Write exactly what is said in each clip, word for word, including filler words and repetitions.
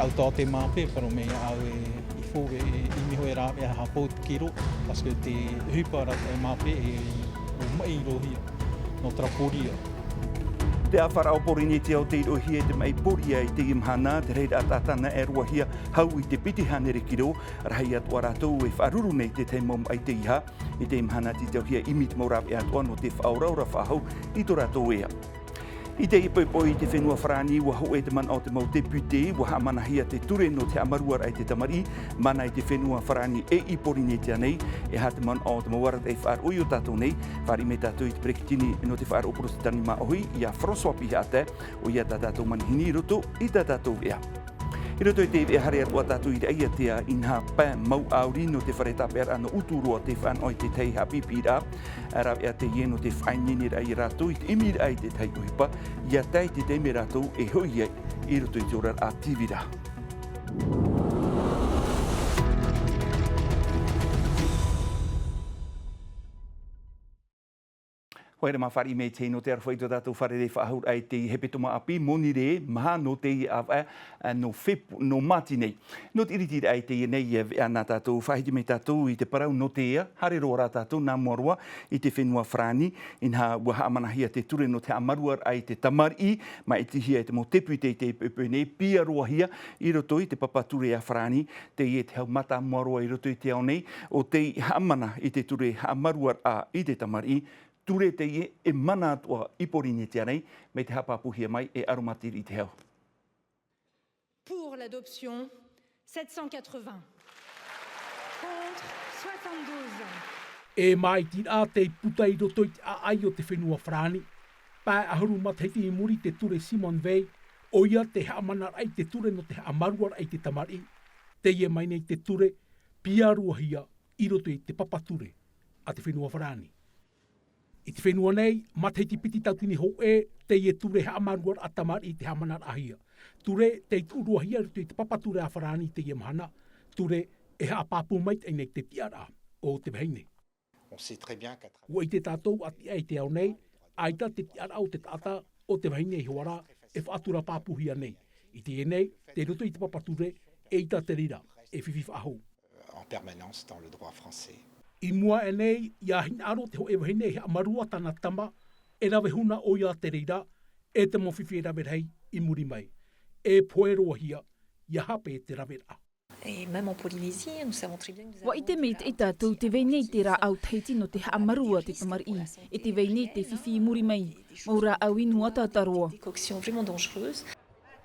Tō te māpē, paro me au e i fō e, i miho e rāveʻa hapau te kiro, parce que te ʻohipa rā te māpē e o maʻi rohia, nō Taraporia. Te ʻāfaraʻa o Porinetia o tei roʻohia i te maʻi Poria i teie mahana, te reira tātana e roahia hau i te piti hānere kiro, rahi atu ā rātou e faʻaruru nei te tahi mau maʻi teiaha, i teie mahana tītauhia ʻimi te mau rāveʻa atoʻa nō te faʻaoraora faʻahou i tō rātou ea. I teie poʻipoʻi i te fenua Farāni, ʻua hōʻē te manaʻo o te mau tēpite, ʻua haʻamanahia te ture nō te haʻamaruaraʻa i te tamariʻi, mana i te fenua Farāni e i Porinetia nei, e aha te manaʻo o te mau arataʻi faʻaroʻo i ō tātou nei, fāriʻi mai tātou i te peretiteni nō te faʻaroʻo Porotitani Māʻohi, ia François Pihaʻatae, ʻoia tā tātou manihini i roto i tā tātou veʻa. I roto i te veʻa haere atu ā tātou i Raʻiātea, inaha pae mau ʻāuri nō te fare tāpeʻaraʻa nō Uturoa tei fānaʻo i te tahi haʻapiʻipiʻiraʻa, rāveʻa teie nō te faʻaineineraʻa ia rātou i te ʻimiraʻa i te tahi ʻohipa, ʻia tae i te taime rātou e hoʻi ai i roto i te oraraʻa tīvira. Haere mā, fāriʻi mai te hei nō te aroha i tō tātou fārerei faʻahou i te hepetoma ʻāpī, Monirē, maha nō teie ʻāvaʻe, ā, nō Fepu-, nō Māti nei. Nō te ʻiritiraʻa i teie nei, ā, veʻa nā tātou, faʻahiti mai tātou i te parau nō te ea, haere roa rā tātou nā mua roa i te fenua Farāni, inaha ʻua haʻamanahia te ture nō te haʻamaruaraʻa i te tamariʻi, māʻitihia e te mau tēpite i teie poʻipoʻi nei, piarohia i roto i te papa ture a Farāni, teie te hau mātāmua roa i roto i te ao nei, ʻo tei haʻamana i te ture haʻamaruaraʻa i te tamariʻi, ture teie e mana atoʻa i Porinetia nei, mai te haʻapāpūhia mai e Aromatiri Te Hau. Pour l'adoption, sept cent quatre-vingts. Contre, soixante-douze. E māʻitiraʻa tei puta i roto i te ʻāʻai o te fenua Farāni, pae ʻahuru matahiti i muri te ture Simone Veil, ʻoia te haʻamanaraʻa i te ture nō te haʻamaruaraʻa i te tamariʻi, teie mai nei te ture piarohia i roto i te papa ture a te fenua Farāni. I te fenua nei, matahiti piti tauatini hōʻē, teie ture haʻamaruaraʻa tamariʻi tei haʻamanaraʻahia. Ture tei tuʻu roahia i roto i te papa ture a Farāni i teie mahana, ture e haʻapāpū maitaʻi nei te tiʻaraʻa o te vahine. On sait très bien qu'à travers ʻUa ʻite tātou ʻati aʻe i te ao nei, ʻaita te tiʻaraʻa o te taʻata, o te vahine iho ā rā, e faʻatura pāpūhia nei. I teie nei, tei roto i te papa ture, eʻita te reira e fifi faʻahou. En permanence dans le droit français. I mua aʻe nei, ʻia hinaʻaro te hōʻē vahine e haʻamarua tāna tama, e rave huna ʻoia te reira, e te mau fifi e rave rahi i muri mai. E pohe roahia, ʻia hape te raveraʻa. Et même en Polynésie, nous savons très bien que nous avons ʻUa ʻite maitaʻi tātou te vai nei te rāʻau Tahiti nō te haʻamarua te tamariʻi, e te vai nei te fifi i muri mai, mau rāʻau inu ʻataʻata roa. Décoction vraiment dangereuse.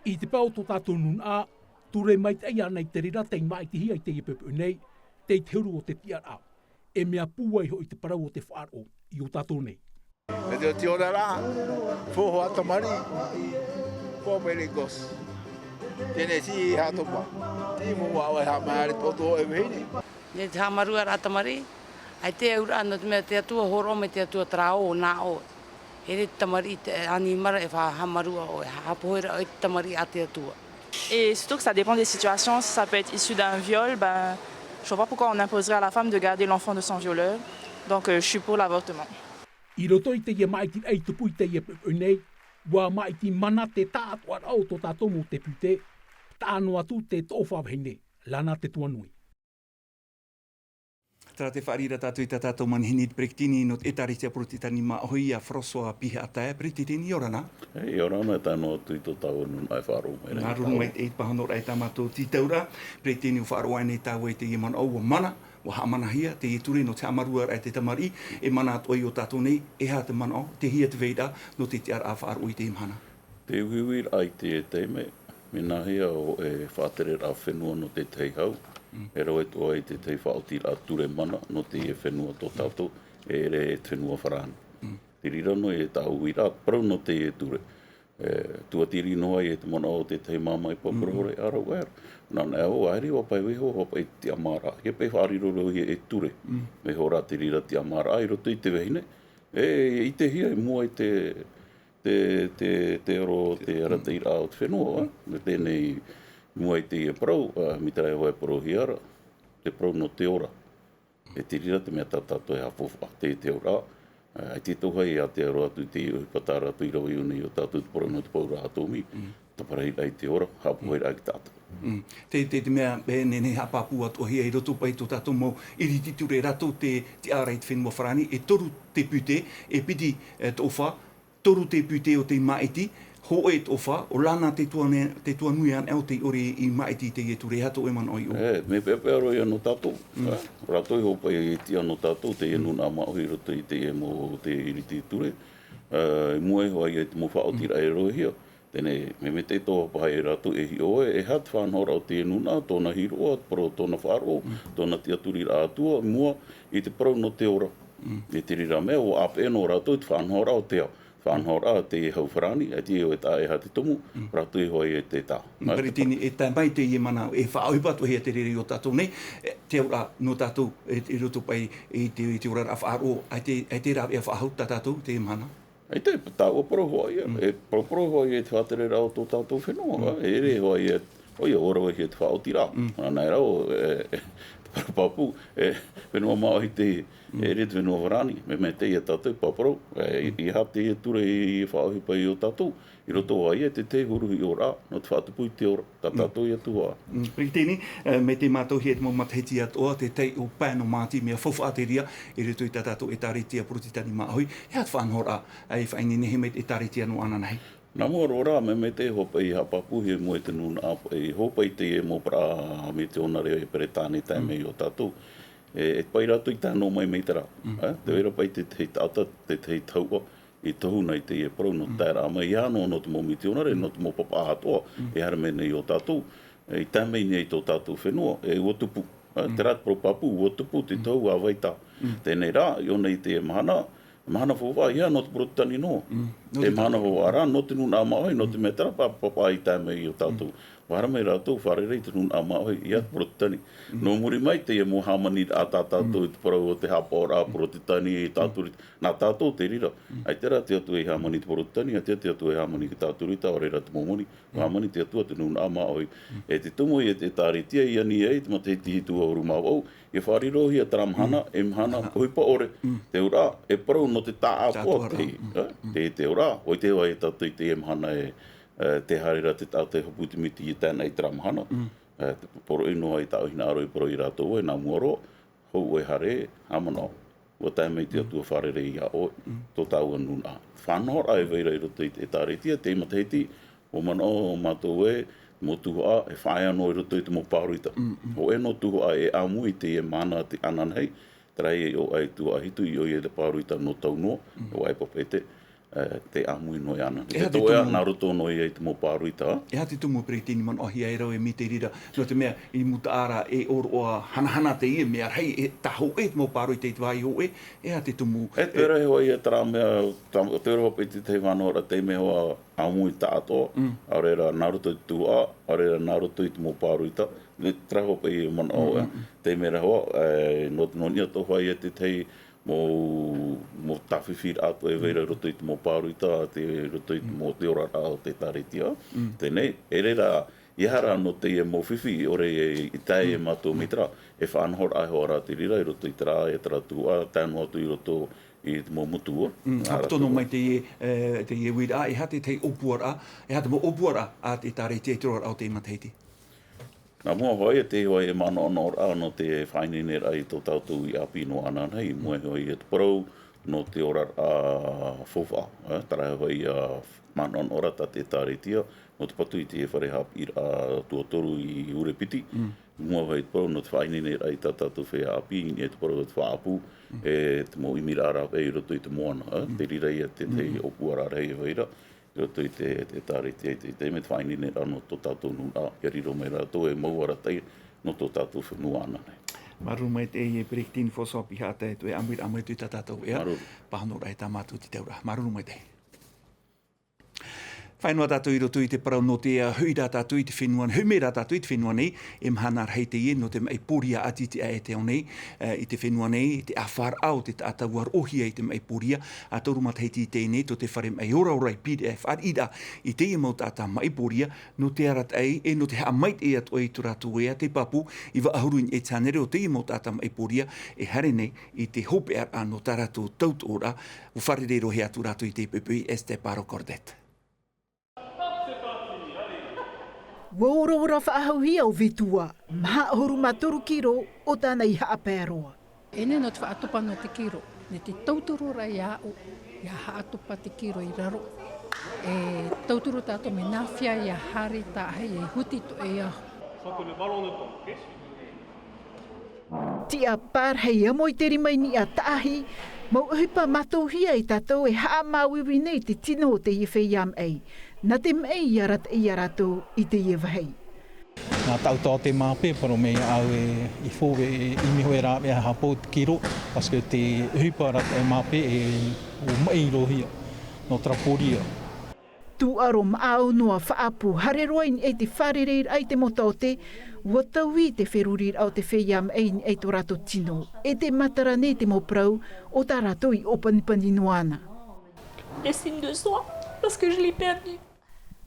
I te pae o tō tātou nūnaʻa, ture maitaʻi ānei te reira tei māʻitihia i teie poʻipoʻi nei, tei te huru o te tiʻaraʻa. E mea pūai hoʻi te parau o te faʻaroʻo i ō tātou nei. E te oti ora rā, fō hoa tamariʻi, fō mai Lagos. Tennessee, Haʻatopa. Tei mua ʻoe haʻamaere tō tō e vahine. Nei te haʻamaruaraʻa tamariʻi, ʻaita e auraʻa nō te mea te Atua hōroʻa mai te Atua terā ʻo nā ʻoe. E rē te tamariʻi te ʻanimara e fa-, haʻamarua ʻoe, haʻapohe ra ʻoe i te tamariʻi a te Atua. Et surtout que ça dépend des situations, si ça peut être issu d'un viol, ben, je vois pas pourquoi on imposerait à la femme de garder l'enfant de son violeur. Donc, euh, je suis pour l'avortement. I roto i teie māʻitiraʻa i tupu i teie poʻipoʻi nei, ʻua māʻiti mana te taʻatoʻaraʻa o tō tātou mau tēpite, taʻa noa atu te toʻofa vahine, Lana Tetuanui. Terā tē fāriʻi ra tātou i tā tātou manihini te peretiteni nō te ʻĒtārētia Porotitani Māʻohi, ia François Pihaʻatae, peretiteni, ʻia ora na. E, ʻia ora na, e tae noa atu i tō tāua nūnaʻa e faʻaroʻo mai ra. Nā, ʻia ʻorometua i te pāhonoraʻa i tā mātou tītauraʻa, peretiteni, ʻua faʻaroʻo aʻenei tāua i teie manaʻo, ʻua mana, ʻua haʻamanahia teie ture nō te haʻamaruaraʻa i te tamariʻi, e mana atoʻa i ō tātou nei, e aha te manaʻo, tei hea te vairaʻa nō te tiʻaraʻa faʻaroʻo i teie mahana. Te uiuiraʻa i teie taime, mea nāhea ʻoe faʻatereraʻa fenua nō te tahi hau, e rave atoʻa i te tahi faʻaotiraʻa ture mana nō teie fenua tō tātou, e ʻere e te fenua Farāni. Te reira noa e tāʻu uiraʻa, parau nō teie ture. E, tuatiri noa ai e te manaʻo o te tahi māmā i Papua Hōhonu, ʻa rau ʻae ra. Nā, nā, ʻo, ʻaere ʻua pae vaiho, ʻua pae tiʻamāraʻa. ʻIa pae faʻariro roa ia e ture. Vaiho rā te reira tiʻamāraʻa i roto i te vahine. E, ʻitehia i mua i te, te, te, te aro, te arataʻiraʻa o te fenua, ā. Nō teie nei, i mua i teie parau, ā, mai te reira e parauhia ra, te parau nō te ora. E te reira te mea tā tātou e haʻafaufaʻa, te, te ora, ā, ʻaita e tuaʻi ia te aro atu i te ʻohipa tā rātou i rave i ʻō nei iā tātou te parau nō te pauraʻa atomi. tāparahiraʻa i te ora, haʻapoheraʻa ki tātou. Te, te, te mea, e, nehenehe haʻapāpū atoʻa hia i roto paʻi tō tātou mau iriti ture rātou te, te ara i te fenua farani, e toru te pute, e piti, e toʻofa, toru te pute o te māʻiti, hōʻē toʻofa, ʻo Lana te tuanui anaʻe o tei ʻore i māʻiti i teie ture, e aha tō ʻoe manaʻo i ʻō? E, mea peapea roa ia nō tātou, e, rātou e hoʻo paʻi e tiʻa nō tātou, teie nūnaʻa māʻohi i roto i teie mau, te iriti ture, e, i mua iho ā ia i te mau faʻaotiraʻa e roʻohia, teie, mea, mea tē tō paha e rātou e hiʻo ē, e aha te faʻanahoraʻa o teie nūnaʻa, tōna hiroʻa, parau tōna faʻaroʻo, tōna tiʻaturiraʻa atu i mua, i te parau nō te ora. I te reira mea, ʻua ʻāpeʻe noa rātou i te faʻanahoraʻa o te ao. Faʻanahoraʻa teie hau farani, e tiʻa e taʻa e aha te tumu, rātou e hoʻi e te tā. Peretiteni, e tae mai teie manaʻo, e faʻaʻohipa atu hia te reira i ō tātou nei, e, te auraʻa nō tātou, e, i roto paʻi i te, i te oraraʻa faʻaroʻo, ʻaita, ʻaita e rāveʻa faʻahou tā tātou, teie mahana. ʻAita, tāua parau hoʻi ia, e, parau, parau hoʻi ia i te faʻatereraʻa o tō tātou fenua, e, ʻere hoʻi ia, ʻoia, ʻua rave hia te faʻaotiraʻa. Anaʻe rā, e, e, te parau pāpū, e, fenua māʻohi teie, e, ʻere te fenua farani, mea, mea teie tātou e parau, e, i, i aha teie ture i faʻaʻohipa i ō tātou, i roto ā ia i te tahi huru hiʻoraʻa, nō te faʻatupu i te ora, tā tātou ia tuhaʻa. Mm, Peretiteni, e, mai te mātauhia e te mau matahiti atoʻa, te tahi ʻōpani o Māti, mea faufaʻa te reira, i roto i tā tātou ʻĒtārētia Porotetani māʻohi, e aha te faʻanahoraʻa, e faʻaineine mai te ʻĒtārētia nō ananahi? Nā mua roa rā, mea, mea tē hoʻo paʻi haʻapāpū hia i mua i te nūnaʻa, e, hoʻo paʻi teie mau parau mitionare Peretāne tae mai i ō tātou. E, e paʻi rātou i tae noa mai mai te rā. E, tē vai ra paʻi te, te taʻata, te, te tahuʻa, i tohu nei teie parau nō te taeraʻa mai, ʻeiaha noa nō te mau mitionare, nō te mau pāpaʻi atoʻa, e haere mai nei i ō tātou, e, i tae mai nei i tō tātou fenua, e, ʻua tupu. E, terā te parau pāpū, ʻua tupu te tohu a vai tā. Teie rā, i ʻō nei teie mahana, mahana faufaʻa, ʻeiaha nō te Porotetani noa. E mahana faufaʻa rā, nō te nūnaʻa māʻohi, nō te mea terā pāpaʻi i tae mai i ō tātou. ʻUa haere mai rātou, fārerei te nūnaʻa māʻohi, ʻeiaha te Porotetani. Nō muri mai teie mau hāmaniraʻa tā tātou i te parau o te haʻapaʻoraʻa Porotetani, tāturi, nā tātou te reira. ʻAita rā te Atua i hāmani i te Porotetani, ʻaita te Atua i hāmani i te Tāturita, ʻaore rā te Momoni, hāmani te Atua te nūnaʻa māʻohi. E te tumu ia te ʻĒtārētia i ani ai te matahiti hitu ʻahuru mā vaʻu, ʻia faʻarirohia terā mahana, e mahana ʻohipa ʻore, te auraʻa, e parau nō te taʻatoʻa, te, e, te, te auraʻa, ʻua ʻite hoʻi tātou i teie mahana e, e, tē haere ra te taʻata e hopu i te miti e tae ana i terā mahana. E, te poroʻi noa i tāʻu hinaʻaro i parau ia rātou ē, nā mua roa, hou ʻoe haere, haʻamanaʻo. ʻUa tae mai te Atua fārerei ia ʻoe, tō tāua nūnaʻa. Faʻanahoraʻa e vai ra i roto i te ʻĒtārētia, teie matahiti, ʻua manaʻo mātou ē, mau tuhaʻa, e faʻaea noa i roto i te mau pāroita. Hōʻē noa tuhaʻa e ʻāmui i teie mahana ananahi, terā ia i ʻō aʻe i tuhaʻa hitu, i ʻō ia i te pāroita nō tau noa, ʻo ʻAipapaete, e, tē ʻāmui noa iāna. E, te tō ʻoe, nā roto noa ia i te mau pāroita. E aha te tumu, Peretiteni, manaʻohia e rave mai te reira, nō te mea, i mūtaʻa ra, e ʻōroʻa hanahana teie mea rahi, e tā hōʻē te mau pāroita i te vāhi hōʻē, e aha te tumu? E, te rahi hoʻi ia terā mea, tā, te rahi hoʻi i te tahi faʻanahoraʻa, teie mea hoʻi ʻāmui taʻatoʻa, ʻaore rā nā roto i te tuhaʻa, ʻaore rā nā roto i te mau pāroita, terā hoʻi e manaʻo, e, teie mea ra hoʻi, e, nō, nō niʻa atoʻa hoʻi ia te tahi mau, mau tāfifiraʻa atoʻa e vai ra i roto i te mau pāroita, te, i roto i te mau, te oraraʻa o te ʻĒtārētia. Teie, e reira, ʻeiaha rā nō teie mau fifi, ʻore e, i tae e mātou mai terā, e faʻanahoraʻa hoʻi rā te reira i roto i terā, e terā tuhaʻa, tae noa atu i roto i te mau motu. Mm, ā, haʻapotopotohia mai teie, e, teie uiraʻa, e aha te tahi ʻōpuaraʻa, e aha te mau ʻōpuaraʻa a te ʻĒtārētia i te roaraʻa o teie matahiti? Nā mua hoʻi, e te hoʻi e manaʻonaʻoraʻa nō te faʻaineineraʻa i tō tātou ʻāpī nō ananahi, i mua hoʻi i te parau nō te oraraʻa faufaʻa, e, terā hoʻi ia manaʻonaʻoraʻa tā te ʻĒtārētia, nō te patu i te fare haʻapiʻiraʻa tuatoru i Urepiti, i mua hoʻi i te parau nō te faʻaineineraʻa i tā tātou feiā ʻāpī, i niʻa i te parau o te faʻaʻapu, e te mau ʻimiraʻa rāveʻa i roto i te moana, e, te reira ia te, te ʻōpuaraʻa rahi e vai ra, i roto i te, te ʻĒtārētia i te, te mea te faʻaineineraʻa nō tō tātou nūnaʻa, ʻia riro mai rātou e mau arataʻi nō tō tātou fenua ananahi. Māuruuru maitaʻi, e Peretiteni François Pihaʻata, e tō ʻoe ʻāmuiraʻa mai atu i tā tātou ʻea. Māuruuru. Pāhonoraʻa e tāmā atu i te auraʻa. Māuruuru maitaʻi. Fāʻi noa tātou i roto i te parau nō te, ā, hoʻi rā tātou i te fenua, hoʻi mai rā tātou i te fenua nei, e mahana rahi teie nō te maʻi pōria ʻātitiʻa e te ao nei, ā, i te fenua nei, te ʻāfaraʻa o te taʻata ʻua roʻohia i te maʻi pōria, ā, toru matahiti i teie nei, tō te fare maʻi oraora i pīraʻi, e fāriʻi ra i teie mau taʻata maʻi pōria, nō te arataʻi, e nō te haʻamaitaʻi atoʻa i tō rātou ʻea, te pāpū, ʻīva ʻahuru i niʻa i te hānere o teie mau taʻata maʻi pōria, e haere nei i te hopeʻaraʻa nō tā rātou tautoʻoraʻa, ʻua fārerei roa atu rātou i te poʻipoʻi Esther Paro Cordet. Ua oraora faʻahouhia ʻo Vetua, maha ʻahuru mā toru kiro o tāna i haʻapae roa. E nehenehe nō te faʻatopa nō te kiro, nō te tauturu ra iāʻu, ʻia haʻatopa te kiro i raro. E tauturu tātou mea nāfea ʻia haere tāʻahi e huti toʻe i ahu. Tiʻa pārahi amo i te rima i niʻa tāʻahi, mau ʻohipa mātauhia e tātou e haʻamāuiui nei te tino o teie feiā maʻi. Nā te maʻi i arataʻi ia rātou i teie vāhi. Nā taʻu tō te māpē, parau mai au e, i fou e, i miho e rāveʻa hāpō te kiro, parce que te ʻohipa arataʻi māpē e, ʻo maʻi roa hia, nō te pōria. Tūʻaro maʻau noa faʻaʻapu, haere roa i niʻa i te fārereiraʻa i te mau taote, ua taui te feruriraʻa o te feiā maʻi i niʻa i tō rātou tino, e tē matara nei te mau parau o tā rātou i ʻōpanipani noa ana. Les signes de soin, parce que je l'ai perdu.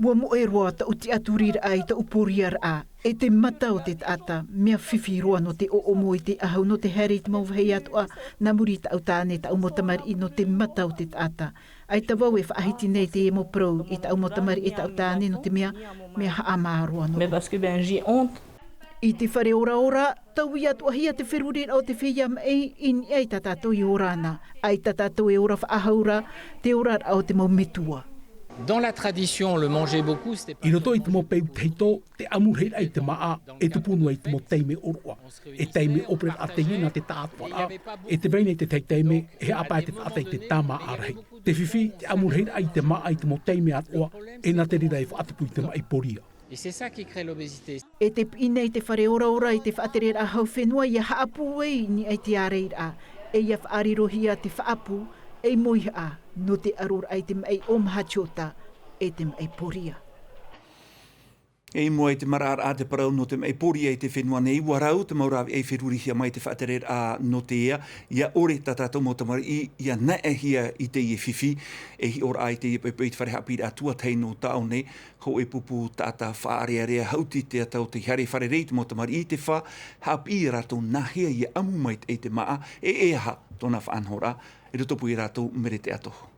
Ua moʻe roa taʻu tiʻaturiraʻa i taʻu pōriaraʻa, e te mata o te taʻata, mea fifi roa nō te ʻoʻomo i te ʻahu nō te haere i te mau vāhi atoʻa, nā muri i taʻu tāne, taʻu mau tamariʻi nō te mata o te taʻata. ʻAita vau e faʻahiti nei teie mau parau i taʻu mau tamariʻi e taʻu tāne nō te mea, mea haʻamā roa nō. Mais parce que, ben, j'ai honte. I te fare oraora, taui atoʻahia te feruriraʻa o te feiā maʻi i niʻa i tā tātou i ora ana. ʻAita tātou e ora faʻahou ra, te oraraʻa o te mau metua. Dans la tradition, on le mangeait beaucoup, c'était pas... I roto i te mau peu tahito, te ʻamu rahiraʻa i te māʻa, e tupu noa i te mau taime ʻōroʻa. E taime ʻōpereraʻa teie nā te tāʻātoʻaraʻa, e tē vai nei te tahi taime, e haʻapae te taʻata i te tāmāʻa rahi. Te fifi, te ʻamu rahiraʻa i te māʻa i te mau taime atoʻa, e nā te reira e faʻatupu i te maʻi pōria. Et c'est ça qui crée l'obésité. E tē piʻi nei te fare oraora i te faʻatereraʻa hau fenua ʻia haʻapū ai i niʻa i te ārairaʻa, e ʻia faʻarirohia te faʻaʻapu, ei mauhaʻa, nō te ʻaroraʻa i te maʻi ʻōmaha tiota, e te maʻi pōria. E i mua i te maraʻaraʻa te parau nō te maʻi pōria i te fenua nei, ua rau te mau rāveʻa i ferurihia mai te faʻatereraʻa nō te ea, ʻia ʻore tā tātou mau tamariʻi, ʻia naeʻahia i teie fifi, e hiʻo ra i teie poʻipoʻi i te fare haʻapiʻiraʻa tuatahi nō Taone, hōʻē pupu taʻata faʻaʻareʻarea haʻuti te ata o te haere fārerei i te mau tamariʻi i te fā, haʻapiʻi ia rātou nāhea ʻia ʻamu mai i te māʻa, e e aha tōna faʻanahoraʻa, i roto pū ia rātou Mere Teatoho.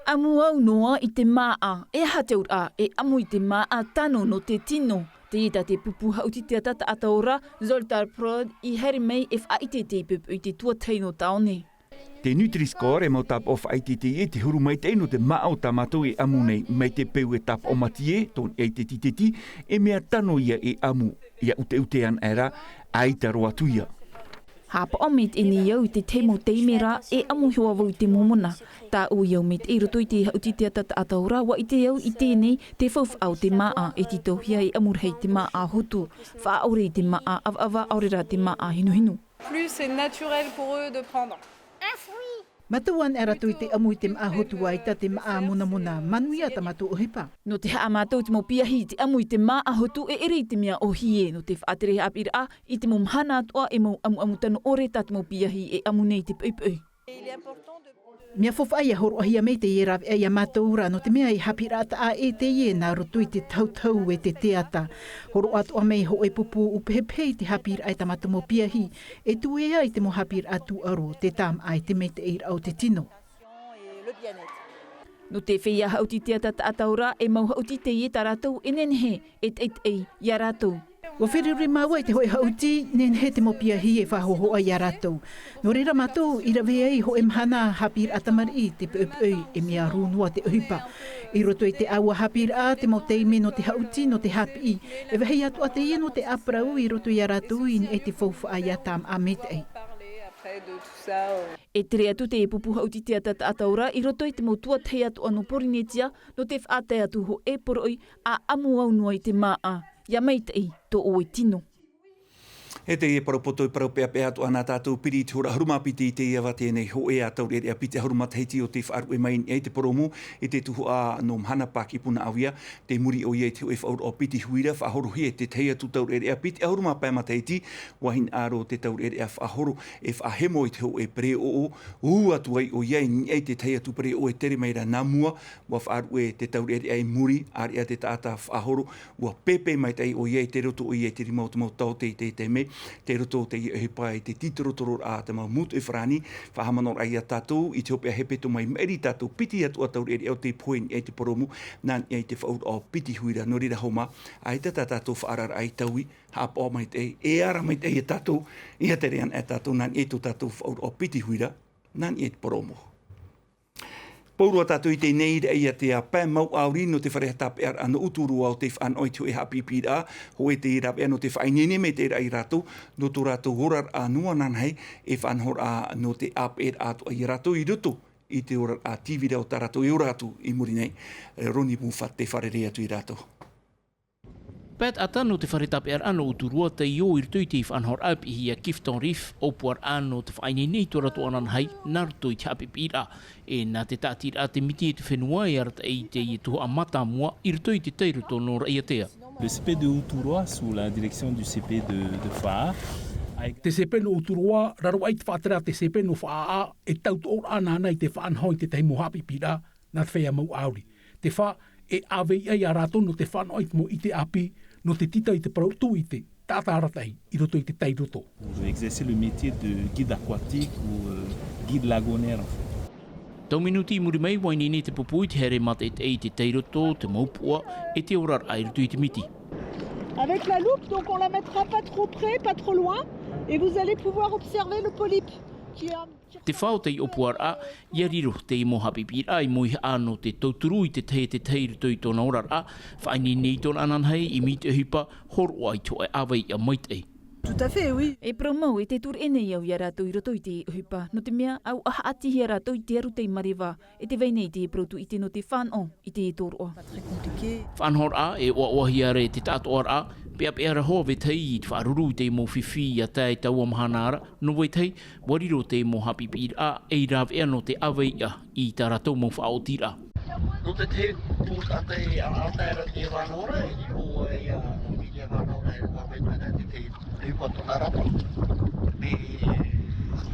ʻAmu au noa i te māʻa, e aha te auraʻa, e ʻamu i te māʻa tano nō te tino. Teie tā te pupu haʻuti te ata taʻata ora, Zoltar Prod, i haere mai e faʻaʻite i te poʻipoʻi i te tuatahi nō Taone. Te Nutri-Score, e mau tāpaʻo faʻaʻiteʻite i te huru maitaʻi nō te māʻa tā mātou e ʻamu nei, mai te peu e tāpaʻo mātie, tō niʻa i te titeti, e mea tano ia e ʻamu, ʻia ʻuteʻute ana aʻera, ʻaita roa atu ia. Haʻapaʻo maitaʻi nei au i te tahi mau taime ra, e ʻamu iho ā vau i te momona. Tāʻu i au maitaʻi i roto i te haʻuti te ata taʻata ora, ʻua ʻite au i teie nei te faufaʻa o te māʻa, e tītauhia e ʻamu rahi i te māʻa hotu, faʻaʻore i te māʻa ʻavaʻava, ʻaore rā te māʻa hinuhinu. Plus c'est naturel pour eux de prendre. Mātou anaʻe rātou i te ʻamu i te māʻa hotu, ʻaita te māʻa monamona, manuia tā mātou ʻohipa. Nō te haʻamātau te mau piahi i te ʻamu i te māʻa hotu, e ʻere i te mea ʻōhie, nō te faʻatere haʻapiʻiraʻa i te mau mahana atoʻa e mau ʻamuʻamu tano ʻore tā te mau piahi e ʻamu nei i te poʻipoʻi. Mea faufaʻa ʻia hōroʻahia mai teie rāveʻa ia mātou ra, nō te mea e haʻapiʻiraʻa taʻa ʻē teie nā roto i te tahutahu e te teata. Hōroʻa atoʻa mai hōʻē pupu ʻūpehepehe i te haʻapiʻiraʻa i tā mātou mau piahi, e tuea i te mau haʻapiʻiraʻa tūʻaro, te tāmaʻa e te maitaʻiraʻa o te tino. Nō te feiā haʻuti te ata taʻata ora, e mau haʻuti teie tā rātou e nehenehe e taʻitaʻi ia rātou. ʻUa feruri māua i te hōʻē haʻuti, nehenehe te mau piahi e faʻahōhoʻa ia rātou. Nō reira mātou i rave ai hōʻē mahana haʻapiʻiraʻa tamariʻi, te poʻipoʻi, e mea rū noa te ʻohipa. I roto i te ʻāua haʻapiʻiraʻa, te mau taime nō te haʻuti, nō te haʻapiʻi, e vāhi atoʻa teie nō te ʻāparau i roto ia rātou i niʻa i te faufaʻa ʻia tāmaʻa maitaʻi. E tere atu te pupu haʻuti te ata taʻata ora i roto i te mau tuatahi atoʻa nō Pōrīnetia, nō te faʻatae atu hōʻē poroʻi, ʻa ʻamu au noa i te māʻa, ʻia maitaʻi tō ʻoe tino. E teie parau poto, e parau peʻapeʻa atoʻa nā tātou piri i te hora ʻahuru mā piti i teie ava, teie nei hōʻē ā taureʻareʻa piti ʻahuru matahiti o tē faʻaruʻe mai i niʻa i te purōmu, i te tuhaʻa nō mahana pāki Punaʻauia, tei muri ʻoia i te hōʻē faʻaroʻo piti huira, faʻahorohia e te tahi atu taureʻareʻa piti ʻahuru mā pae matahiti, ʻua hinaʻaro te taureʻareʻa faʻahoro e faʻahemo i te hōʻē pereʻoʻo, ū atu ai ʻoia i niʻa i te tahi atu pereʻoʻo e tere mai ra nā mua, ʻua faʻaruʻe te taureʻareʻa i muri, ʻāreʻa te taʻata faʻahoro, ʻua pēpē maitaʻi ʻoia i te roto ʻoia i te rima o te mau taote i te taime, Tei roto o teie ʻohipa i te tītorotororaʻa a te mau mūtoʻi farāni, faʻahaʻamanaʻoraʻa ia tātou i te hopeʻa hepetoma i maʻiri tātou piti atu ā taureʻareʻa o te pohe i niʻa i te porōmu, nā niʻa i te faʻaʻauraʻa o piti huira. Nō reira hoʻi mā, ʻaita tā tātou faʻaararaʻa i taui, haʻapaʻo maitaʻi, e ara maitaʻi ia tātou, ia tere ana e tātou nā niʻa i tō tātou faʻaʻauraʻa o piti huira, nā niʻa i te porōmu. Pauroa tātou i teie nei, i te pae mau ʻāuri nō te fare tāpeʻaraʻa nō Uturoa o tei faʻanaho i te hōʻē haʻapiʻipiʻiraʻa, hōʻē tei rāveʻa nō te faʻaineine mai te reira ia rātou, nō tō rātou oraraʻa nō ananahi, e faʻanahoraʻa nō te ʻāpeʻeraʻa atoʻa ia rātou i roto i te oraraʻa tīvira o tā rātou e ora atu i muri nei. Roni Mufa te fārerei atu ia rātou. Pae taʻata nō te fare tāpeʻaraʻa nō Uturoa tei ō i roto i te faʻanahoraʻa piʻihia Clifton Reef, ʻōpuaraʻa nō te faʻaineine i tō rātou ananahi, nā roto i te haʻapiʻipiʻiraʻa. E nā te tāʻatiraʻa te miti e te fenua e arataʻi i teie tuhaʻa mātāmua i roto i te tairoto nō Raʻiātea. Le C P de Uturoa, sous la direction du C P de, de Faʻaʻā, a Te C P nō Uturoa, raro aʻe i te faʻatere a te C P nō Faʻaʻā, e tautoʻoraʻa nāna i te faʻanaho i te tahi mau haʻapiʻipiʻiraʻa, nā te feiā mau ʻāuri. Te fā, e ʻāvei aʻe ia rātou nō te faʻanaho i te mau ʻite ʻāpī, nō te tītau i te parau tūʻite, taʻata arataʻi, i roto i te tairoto. Pour exercer le métier de guide aquatique ou, euh, guide lagonaire, en fait. Tau minuti i muri mai, ʻua ineine te pupu i te haere mātaʻitaʻi i te tairoto, te mau puʻa, e te oraraʻa i roto i te miti. Avec la loupe, donc on la mettra pas trop près, pas trop loin, et vous allez pouvoir observer le polype qui est un Te fā o teie ʻōpuaraʻa, ʻia riro teie mau haʻapiʻipiʻiraʻa i moihaʻa nō te tauturu i te tahi e te tahi i roto i tōna oraraʻa, faʻaineine i tōna ananahi, ʻimi i te ʻohipa, hōroʻa i te hōʻē ʻāvei ia maitaʻi. Tout à fait, oui. E parau mau e te tūreʻe nei au ia rātou i roto i te ʻohipa, nō te mea, ʻauaʻa haʻatihia rātou i te aru tei mareva, e tē vai nei te parau tūʻite nō te faʻanaho i te tōroʻa. Pas très compliqué. Faʻanahoraʻa, e ʻoaʻoahia ra e te taʻatoʻaraʻa, peʻapeʻa ra hoʻi vetahi i te faʻaruru i te mau fifi ia tae i taua mahana ra, nō vetahi, ʻua riro te mau haʻapiʻipiʻiraʻa, ei rāveʻa nō te ʻāvei ia i tā rātou mau faʻaotiraʻa. Nō te tahi pū taʻata e ʻaʻata ra te faʻanahoraʻa, e riro ia, ia faʻanahoraʻa, e riro mai te tahi, te tahi pū tōna rātou. Me,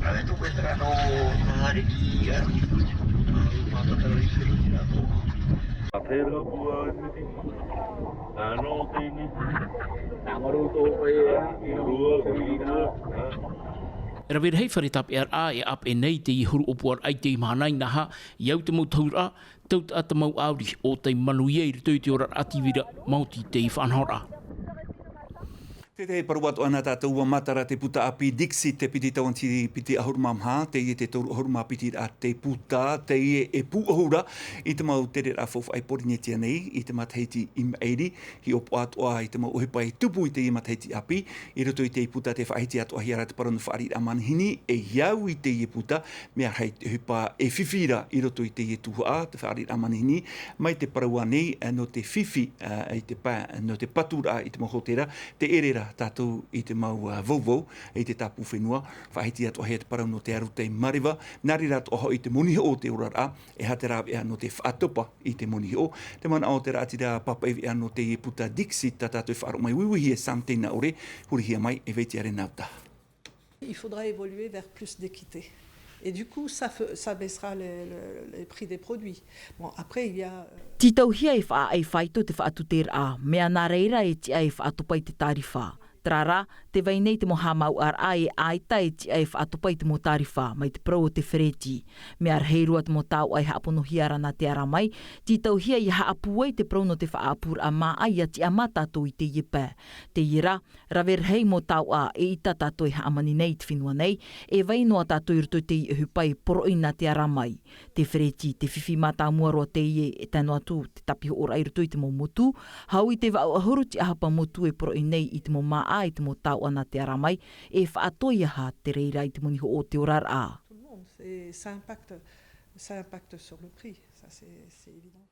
rave tō koe te rā nō, nā riki, a, i mātatara i te rātou. A pērā pū a, nō te nī. Nā marū tō koe, e rua, e rua. Rave rahi fare tāpeʻaraʻa e ʻāpeʻe nei i teie huru ʻōpuaraʻa i teie mahana inaha, i au te mau tahuraʻa, tauta te mau ʻāuri ʻo tei manuia i roto i te oraraʻa tīvira, maoti teie faʻanahoraʻa. Te tahi parau atoʻa nā tātou, ʻua matara te puta ʻāpī Dixit, te piti tauatini piti ʻahuru mā maha, teie te toru ʻahuru mā piti raʻa te puta, teie e pūʻohu ra i te mau tereraʻa faufaʻa i Pōrīnetia nei, i te matahiti i maʻiri, hiʻopoʻa atoʻa i te mau ʻohipa i tupu i teie matahiti ʻāpī, i roto i teie puta tē faʻahiti atoʻahia ra te parau nō fāriʻiraʻa manihini, e au i teie puta, mea rahi te ʻohipa e fifi ra i roto i teie tuhaʻa, te fāriʻiraʻa manihini, mai te parau ānei, nō te fifi, ā, i te pa-, nō te paturaʻa i te mau hōtēra, tē ʻere ra tātou i te mau, ā, vauvau, i te tāpū fenua, faʻahiti atoʻahia te parau nō te aru tei mareva, nā reira atoʻa hoʻi te moni hoʻo o te oraraʻa, e aha te rāveʻa nō te faʻatopa i te moni hoʻo. Te manaʻo o te raʻatira pāpaʻi veʻa nō teie puta Dixit tā tātou e faʻaroʻo mai, uiuihia e Sam Teinaʻore, hurihia mai e Vetiare Nauta. Il faudra évoluer vers plus d'équité. Et du coup, ça fe-, ça baissera les, le, les prix des produits. Bon, après, il y a, euh, Tītauhia e faʻaʻai faito te faʻatuteraʻa, mea nā reira e tiʻa e faʻatopa i te tārifa. Terā rā, tē vai nei te mau haʻamāuʻaraʻa e ʻaita e tiʻa e faʻatopa i te mau tārifa, mai te parau o te fereti. Mea rahi roa te mau taoʻa e haʻaponohia ra nā te ara mai, tītauhia ʻia haʻapūai te parau nō te faʻaʻapuraʻa māʻa ʻia tiʻa mā tātou i teie pae. Teie rā, rave rahi mau taoʻa e ʻita tātou e hāmani nei i te fenua nei, e vai noa tātou i roto i teie ʻohipa e poroʻi nā te ara mai. Te fereti, te fifi mātāmua roa teie e tae noa atu te tāpihoʻoraʻa i roto i te mau motu, hau i te vaʻu ʻahuru tiʻahapa motu e poroʻi nei i te mau māʻa, i te mau taoʻa nā te ara mai, e faʻatoiaha te reira i te moni hoʻo o te oraraʻa. Tout le monde, c'est, ça impacte, ça impacte sur le prix, ça c'est, c'est évident.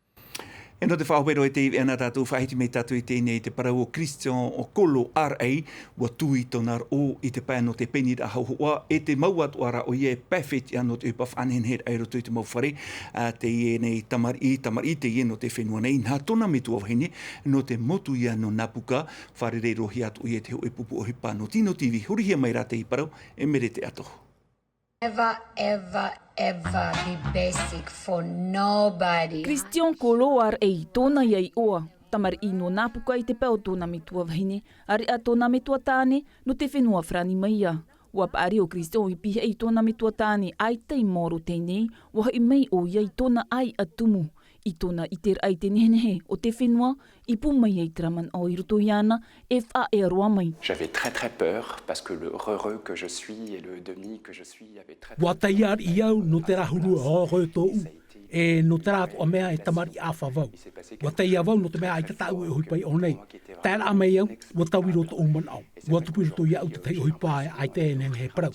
E nō te faʻahope roa i teie veʻa nā tātou, faʻahiti mai tātou i teie nei te parau o Christian Kolo ʻāraʻi, ʻua tū i tōna roʻo i te pae nō te peniraʻa hauhaʻa, e te mau atoʻa rā ʻoia e pae fetiʻa nō te ʻohipa faʻaneheneheraʻa i roto i te mau fare, ā, teie nei tamariʻi, tamariʻi teie nō te fenua nei, nā tōna metua vahine, nō te motu ia nō Napuka, fārerei-roa-hia atu ʻoia i te hōʻē pupu ʻohipa nō Tino T V, hurihia mai rā teie parau, e Mere Teato. Ever, ever, ever be basic for nobody. Christian Kolo ʻāraʻi, tōna ia iʻoa. Tamariʻi nō Nāpuka i te pae o tōna metua vahine, ʻāreʻa tōna metua tāne, nō te fenua farāni mai ia. ʻUa paʻari ʻo Christian i pihaʻi i tōna metua tāne, ʻaita i maoro teie nei, ʻua hoʻi mai ʻoia i tōna ʻāiʻa tumu. I tōna ʻiteraʻa i te nehenehe o te fenua, i pū mai ai terā manaʻo i roto iāna, e faʻaea roa mai. J'avais très, très peur parce que le heureux que je suis et le demi que je suis avaient très, très peur. ʻUa taiā riʻi au nō terā huru e ʻore tōʻu, e nō terā atoʻa mea e tamariʻi ʻāfa vau. ʻUa taiā vau nō te mea ʻaita tāʻu e ʻohipa i ʻō nei. Taeraʻa mai au, ʻua taui roa tōʻu manaʻo. ʻUa tupu i roto iāʻu te tahi ʻohipa e ʻaita e nehenehe e parau.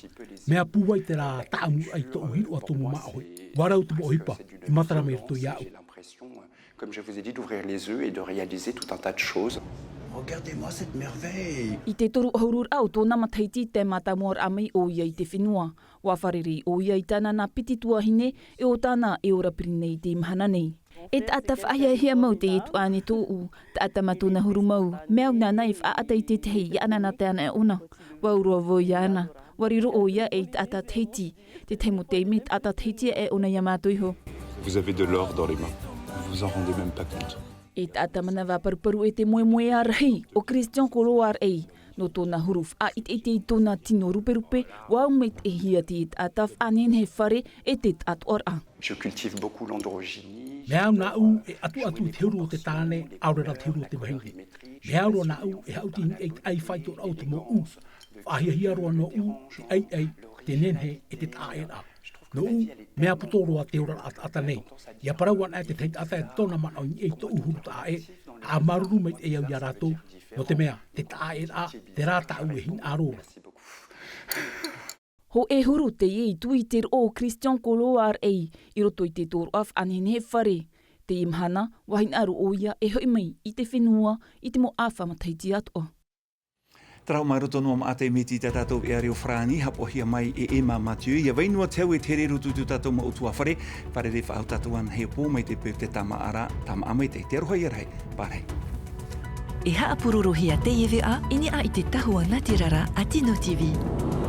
Mea pūai terā tāʻamuraʻa i tōʻu hiroʻa tumu māʻohi. ʻUa rau te mau ʻohipa i matara mai roto iāʻu. Comme je vous ai dit, d'ouvrir les yeux et de réaliser tout un tas de choses. Regardez-moi cette merveille. I te toru ʻahururaʻa o tōna matahiti, tae mātāmua raʻa mai ʻoia i te fenua. ʻUa fārerei ʻoia i tāna nā piti tuahine, e ʻo tāna e ora piri nei i teie mahana nei. E taʻata faʻahiahia mau teie tuahine tōʻu, taʻata mā tōna huru mau, mea au nāna e faʻaʻata i te tahi i ʻanaʻanatae ana ʻōna. ʻUa ʻō roa vau iāna, ʻua riro ʻoia ei taʻata Tahiti, te tahi mau taime taʻata Tahiti e ʻōna iā mātou iho. Vous avez de l'or dans les mains. Vous vous en rendez même pas compte. E taʻata manava paruparu e te moemoeā rahi, ʻo Christian Koloaraʻi, nō tōna huru faʻaʻiteʻite i tōna tino ruperupe, ʻua au maitaʻihia te taʻata faʻanehenehe fare e te taʻatoʻaraʻa. Je cultive beaucoup l'androgynie. Mea au nāʻu e ʻatuʻatu i te huru o te tāne, ʻaore rā te huru o te vahine. Mea au roa nāʻu e haʻuti i niʻa i te ʻaifāitoraʻa o te mau ʻū. Faʻahiahia roa nōʻu te ʻaiʻai, te nehenehe e te taʻaʻēraʻa. Nōʻu, mea poto roa te oraraʻa taʻata nei. ʻIa parau ana e te tahi taʻata e tōna manaʻo i niʻa i tōʻu huru taʻaʻē, haʻamāuruuru maitaʻi au iā rātou, nō te mea, te taʻaʻēraʻa, terā tāʻu e hinaʻaro ra. Hōʻē huru teie i tuʻu i te roʻo o Christian Koloaraʻi, i roto i te tōroʻa faʻanehenehe fare. Teie mahana, ʻua hinaʻaro ʻoia e hoʻi mai i te fenua i te mau ʻāfa matahiti atoʻa. Terā hoʻi mai roto noa maʻa te miti tā tātou ʻeʻere o farāni, haʻapaʻohia mai e Emma Mathieu, ʻia vai noa te hau e te here i roto i tō tātou mau ʻutuāfare. Fārerei faʻahou tātou anaʻe i te pō mai te peu te tāmāʻa ra, tāmāʻa maitaʻi, te aroha ʻia rahi, pārahi. E haʻapurorohia teie veʻa i niʻa i te tahua nātirara a Tino TV.